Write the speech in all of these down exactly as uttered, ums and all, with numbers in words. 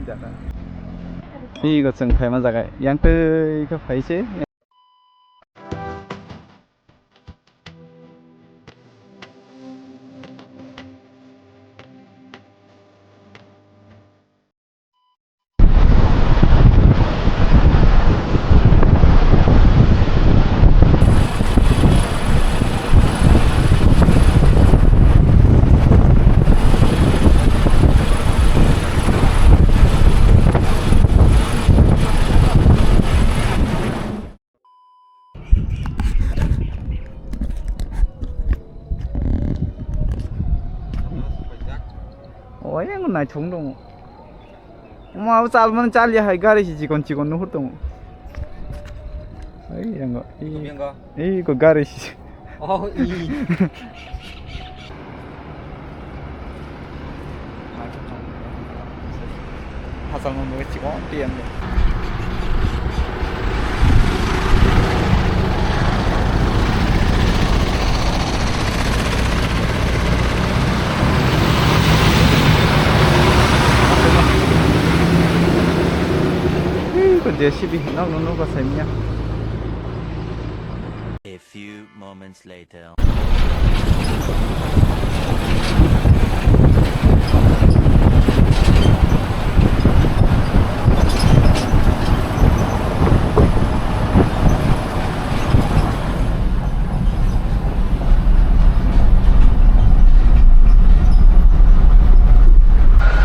Jaga. Ego chwng phaima jaga. Yang twi khe phai se. O, yang naithok tongo. Omo abo chalmani chaliya hai gari si chikon chikon nuhur tongo. Ai, yang go. Tumi yang go. Ei, ko gari si. Oh, i. Hasal mo mo chikon tiyan. Ko J C B nok no no ko saimya. A few moments later.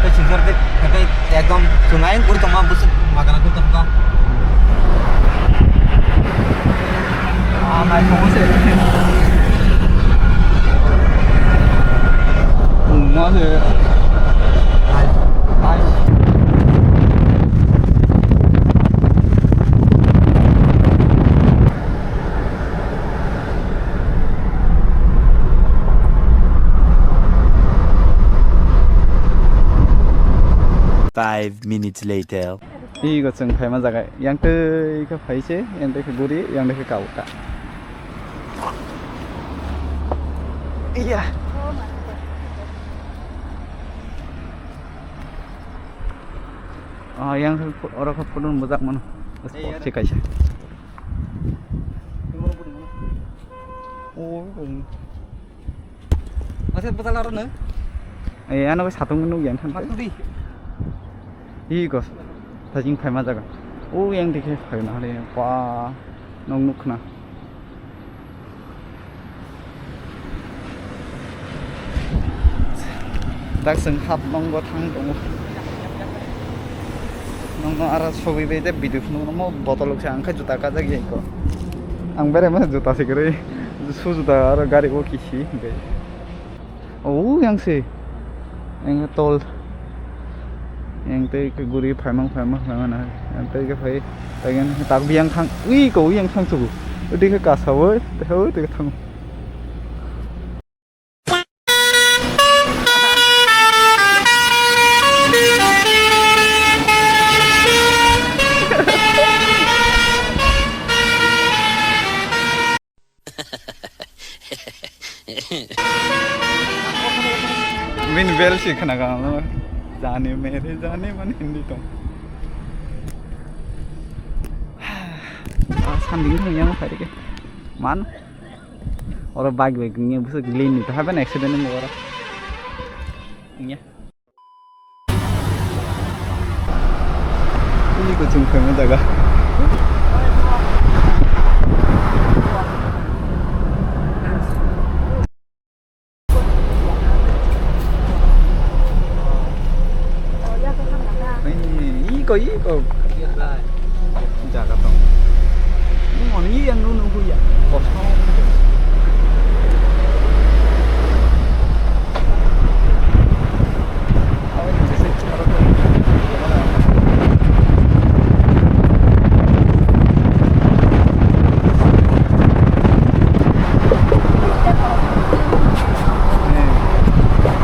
Tei singkar tei, tei ekdom chwnai guri tongma bwswk magana guri tongkha. Ah, naithok se. Wngma se. Ai, ai. Five minutes later. Ego chwng phaima jaga, yang twi khe phai se, yang twi khe guri, yang twi khe kau ta. Iya. Ah, yang oro khe photo bwjak mano. Ei, spot se kaisa. Oh, oh. Asa bwsala aro no? Eh, ano khe satung nuk yang thang. Satung di. Ego. Thajing phaima jaga. Oh, yang dikhe phaina hale. Ba, nok nuk khna. Dak seng hap nongo thang tongo. Nongno aro sogwi bai de video phunukno mo botol se ang khe juta kajak ya iko. Ang bere ma juta se kwrwi. Su juta aro gari o kisi hingke. O yang se. Yang tol. Yang tei ke guri phaimang phaimang phaimang na. Yang tei ke phai. Yang tak biang thang. Ui ko yang thang sugu. Udi ke kasa woi. Tei hoi tei thang. Bini bel si khna ka, "Jani mere jani," man Hindi tong. Ah, sanding thang yang phai ke. Man. Oro bike bai kwnwi bwswk lane ni tongkha, bini accident wngwi oro. Wngya. Ini kucing kama jaga. Iko, iko. Jaga tong. Ini yang nunu ya. Kosong.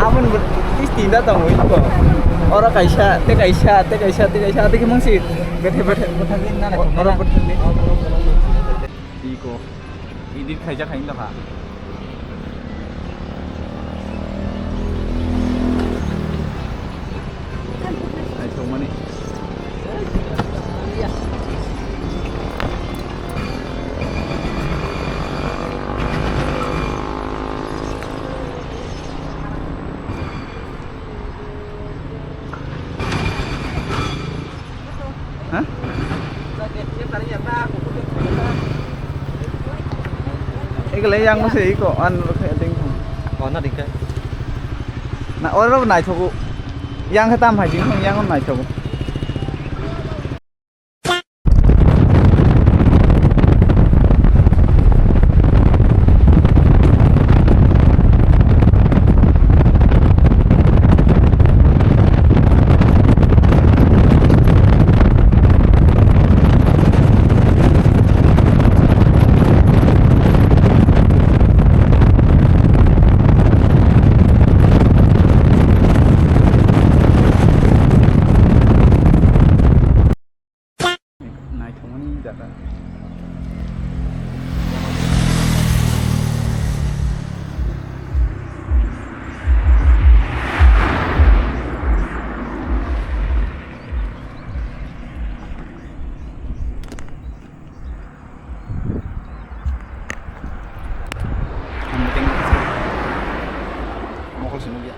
Aboni bo tis tinta tongo iko. Oro kaisa, tei kaisa, tei kaisa, tei kaisa, tei khe mungsi bethe bethe. Oro bethe. Iko. Edit khaijak hai wngkha. Naithokmani. Ikle yang mo se iko an ro khe ding thung. Oh, na ding khe. Na oro naithogo. Yang khe tam hai ding thung, yang naithogo. Naithokmani jaga. Mokol se nukya.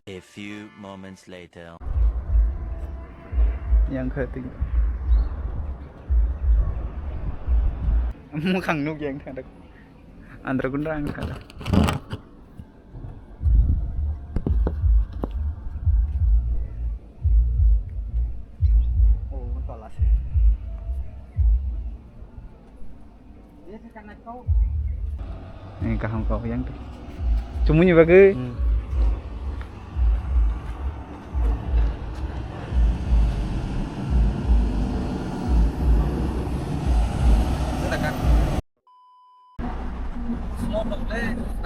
A few moments later. Yang kha ting. Mukhang nuk yang thang. Andra gundra ang thang. Oh, tola se. Eh, kaham kau yang tu. Chumui ni bagwi. Hmm.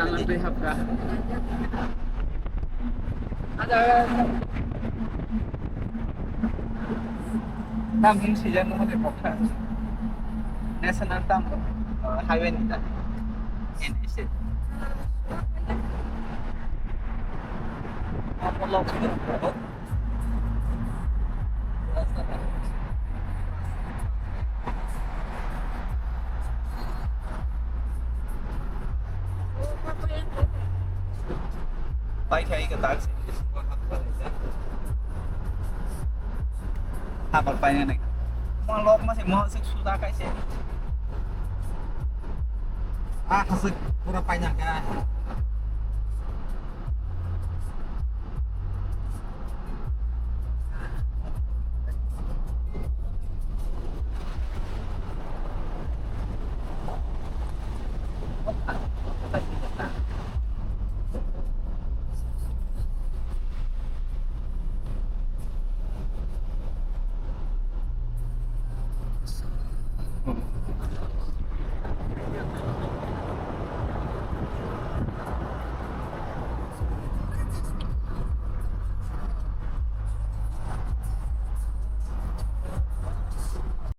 Tangan twi hapka. Ada. Tam hwn sijak nung de kokha. National tam, uh, highway ni ta. N H A. Apa lok sini? Pai khai ka tak se. Hamar pai nai. Mo lok ma se mo se suda kai se. Ah, hasik pura pai na ka.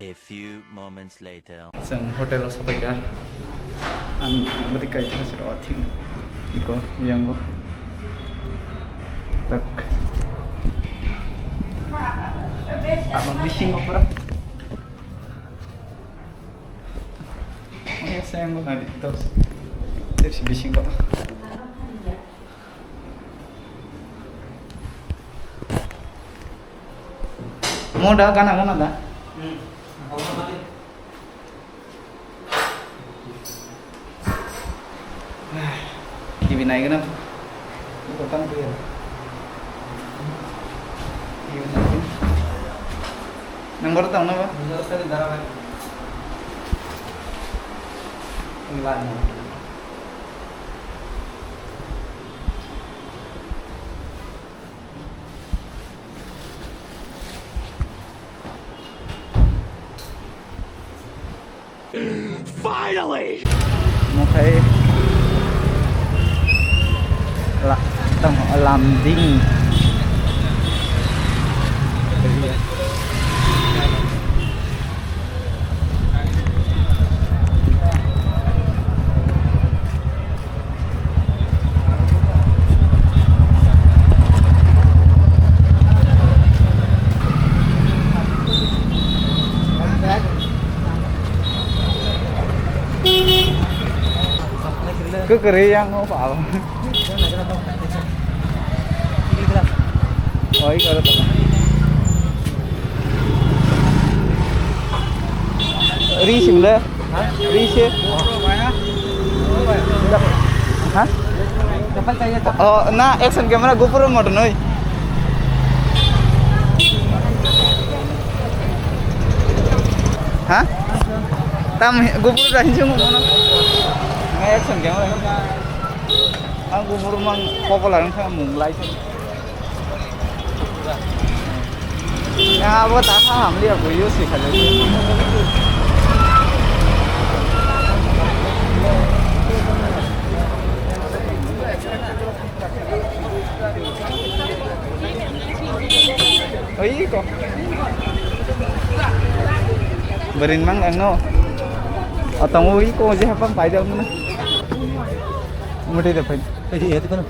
A few moments later. Chwng hotel o sopaikha. Ang bwrwi kaisa se rw thik iko yango. Tak. Abo bisingo pura. Oya se yango nadi dos. Terus bisingo. Mo da gana gana da. Hmm. T V nai gana. Ko tam ko ya. T V nai. Number tang na ba? Number sa dara ba. Ini ba. Finally! Mo khai la-, tamo landing. Kwrwi yang o pal. Oi, karo to. Ri sing le? Ri se? Ha? Oh, na action camera GoPro moto noi. Ha? Tam GoPro dah hinjung mono. Na action camera. Ang GoPro mang popular ang sa mung lai. Ya, abo ta ha hamli aku yo si kali. Oi ko. Berin mang ang no. Atang oi ko je hapang pai dam na. Mute de pai. Ei, ei, ei, ei.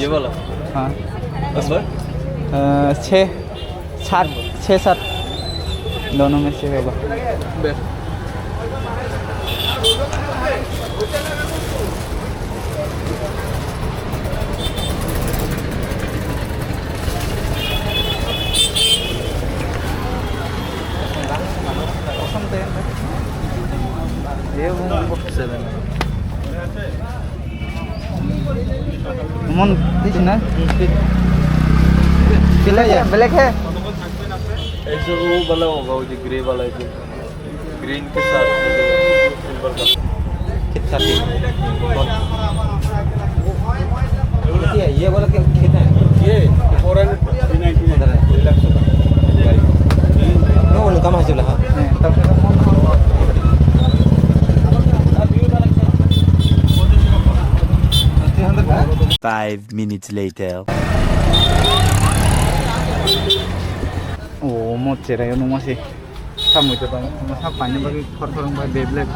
ये वाला। हाँ। नंबर? अ, छः, सात, छः, सात। दोनों में से होगा। बेस्ट। ये वो seven. Mon, this na? Black है, black है। ऐसे वो वाला होगा, वो जो ग्रे वाला है, जो ग्रीन के साथ सिल्वर का। कितना? ये, ये वाला कि-, कितना है? ये four hundred three ninety nine. Relax होगा। वो उनका महसूल है। Five minutes later. Oh, mo cherai no mo si. Samui to tong, mo sak pani bagi thor thor bai beblek.